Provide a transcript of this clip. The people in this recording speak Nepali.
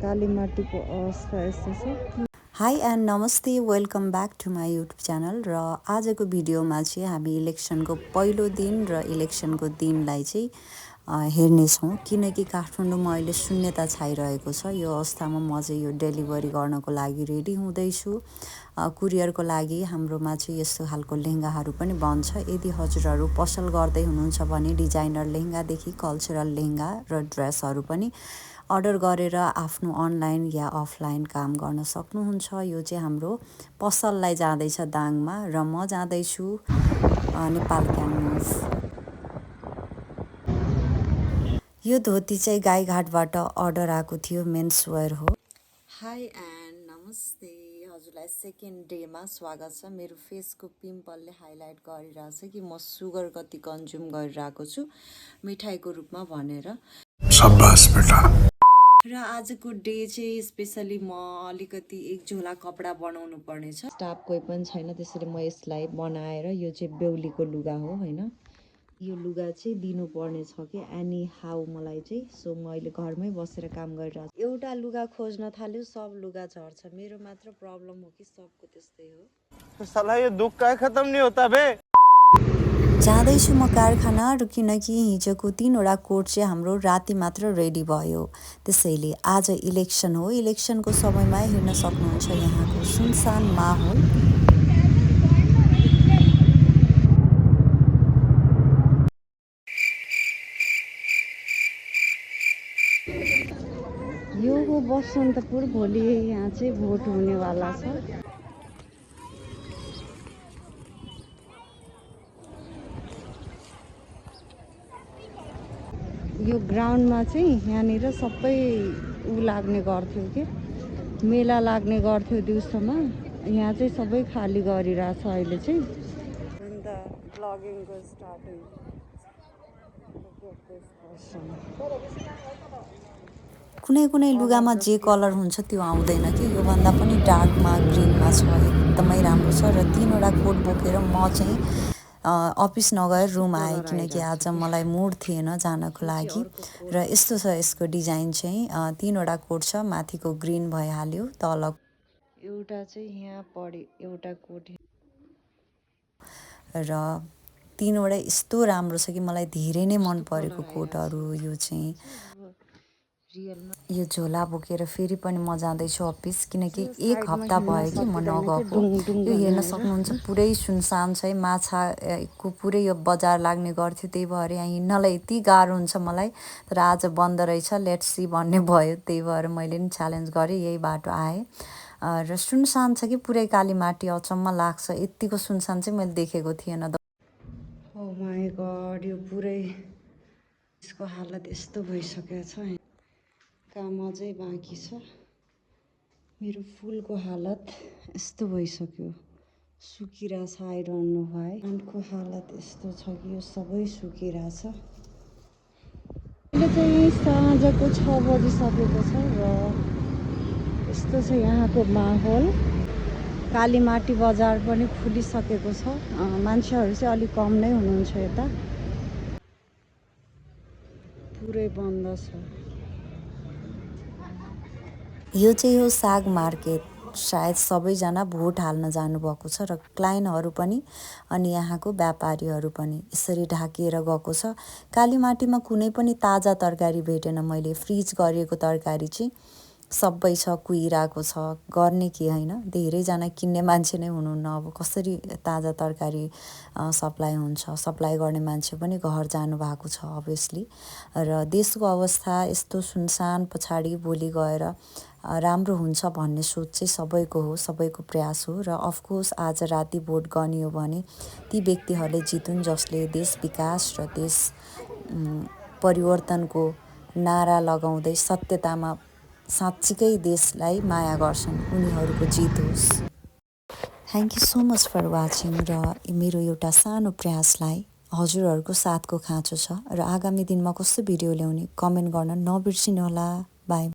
कालीमाटीको अवस्था यस्तो छ। हाई एन्ड नमस्ते, welcome back to my YouTube channel. र आजको भिडियोमा चाहिँ हामी इलेक्सनको पहिलो दिन र इलेक्सनको दिनलाई चाहिँ हेर्नेछौँ, किनकि काठमाडौँमा अहिले शून्यता छाइरहेको छ। यो अवस्थामा म चाहिँ यो डेलिभरी गर्नको लागि रेडी हुँदैछु। कुरियरको लागि हाम्रोमा चाहिँ यस्तो खालको लेहेङ्गाहरू पनि बन्छ। यदि हजुरहरू पसल गर्दै हुनुहुन्छ भने डिजाइनर लेहेङ्गादेखि कल्चरल लेहेङ्गा र ड्रेसहरू पनि अर्डर गरेर आफ्नो अनलाइन या अफलाइन काम गर्न सक्नुहुन्छ। यो चाहिँ हाम्रो पसललाई जाँदैछ दाङमा र म जाँदैछु नेपाल क्यान्मुभ। यो धोती चाहिँ गाईघाटबाट अर्डर आएको थियो, मेन्स वेयर हो। हाई एन्ड नमस्ते, हजुरलाई सेकेन्ड डेमा स्वागत छ। मेरो फेसको पिम्पलले हाइलाइट गरिरहेछ कि म सुगर कति कन्ज्युम गरिरहेको छु मिठाईको रूपमा भनेर। शाबास बेटा। र आजको डे चाहिँ स्पेसली म अलिकति एक झोला कपडा बनाउनु पर्नेछ। स्टाफ कोही पनि छैन, त्यसैले म यसलाई बनाएर, यो चाहिँ बेहुलीको लुगा हो होइन, यो लुगा चाहिँ दिनुपर्ने छ कि एनी हाउ मलाई चाहिँ। सो म अहिले घरमै बसेर काम गरिरहेको छु। एउटा लुगा खोज्न थाल्यो सब लुगा झर्छ। मेरो मात्र प्रब्लम हो कि सबको त्यस्तै हो। साला यो दुख का खत्म नहीं होता बे। जाँदैछु म कारखाना, र किनकि हिजोको 3वटा कोट चाहिँ हाम्रो राति मात्र रेडी भयो। त्यसैले आज इलेक्सन हो। इलेक्सनको समयमा हेर्न सक्नुहुन्छ यहाँको सुनसान माहौल। यो हो बसन्तपुर। भोलि यहाँ चाहिँ भोट हुनेवाला छ। यो ग्राउन्डमा चाहिँ यहाँनिर सबै लाग्ने गर्थ्यो कि मेला लाग्ने गर्थ्यो दिउँसोमा। यहाँ चाहिँ सबै खाली गरिरहेछ अहिले चाहिँ। अन्त ब्लगिङको स्टार्टिङ। कुनै कुनै लुगामा जे कलर हुन्छ त्यो आउँदैन कि, योभन्दा पनि डार्कमा ग्रिनमा छ, एकदमै राम्रो छ। र 3वटा कोट बोकेर म चाहिँ अफिस नगएर रुम आएँ, किनकि आज मलाई मुड थिएन जानको लागि। र यस्तो छ यसको डिजाइन चाहिँ, 3वटा कोट छ, माथिको ग्रिन भइहाल्यो, तल एउटा चाहिँ यहाँ पढ्यो, एउटा कोट। र 3वटा यस्तो राम्रो छ कि मलाई धेरै नै मन परेको कोटहरू। यो चाहिँ यो झोला बोकेर फेरि पनि म जाँदैछु अफिस, किनकि 1 हप्ता भयो कि म नगएको। यो हेर्न सक्नुहुन्छ पुरै सुनसान छ। माछाको पुरै यो बजार लाग्ने गर्थ्यो, त्यही भएर यहाँ हिँड्नलाई यति गाह्रो हुन्छ मलाई। तर आज बन्द रहेछ, लेट्स सी भन्ने भयो, त्यही भएर मैले नि च्यालेन्ज गरेँ, यही बाटो आएँ। र सुनसान छ कि पुरै कालीमाटी, अचम्म लाग्छ, यतिको सुनसान चाहिँ मैले देखेको थिएन। ओ माई गड, यो पुरै यसको हालत यस्तो भइसकेको छ। काम अझै बाँकी छ। मेरो फुलको हालत यस्तो भइसक्यो, सुकिरहेछ। I don't know why. प्लान्टको हालत यस्तो छ कि यो सबै सुकिरहेछ। अहिले चाहिँ साँझको 6 बजिसकेको छ र यस्तो छ यहाँको माहौल। कालीमाटी बजार पनि खुलिसकेको छ। मान्छेहरू चाहिँ अलिक कम नै हुनुहुन्छ यता, पुरै बन्द छ। यो चाहिँ हो साग मार्केट। सायद सबैजना भोट हाल्न जानुभएको छ र क्लाइन्टहरू पनि अनि यहाँको व्यापारीहरू पनि यसरी ढाकिएर गएको छ। कालीमाटीमा कुनै पनि ताजा तरकारी भेटेन मैले। फ्रिज गरिएको तरकारी चाहिँ सबै छ, कुहिरहेको छ, गर्ने के होइन। धेरैजना किन्ने मान्छे नै हुनुहुन्न। अब कसरी ताजा तरकारी सप्लाई हुन्छ? सप्लाई गर्ने मान्छे पनि घर जानुभएको छ अभियसली। र देशको अवस्था यस्तो सुनसान पछाडि भोलि गएर राम्रो हुन्छ भन्ने सोच चाहिँ सबैको हो, सबैको प्रयास हो। र अफकोर्स आज राति भोट गनियो भने ती व्यक्तिहरूले जितुन् जसले देश विकास र देश परिवर्तनको नारा लगाउँदै सत्यतामा साँच्चीकै देशलाई माया गर्छन्, उनीहरूको जित होस्। Thank you so much for watching. र मेरो एउटा सानो प्रयासलाई हजुरहरूको साथको खाँचो छ। र आगामी दिनमा कस्तो भिडियो ल्याउने कमेन्ट गर्न नबिर्सिनुहोला। बाई।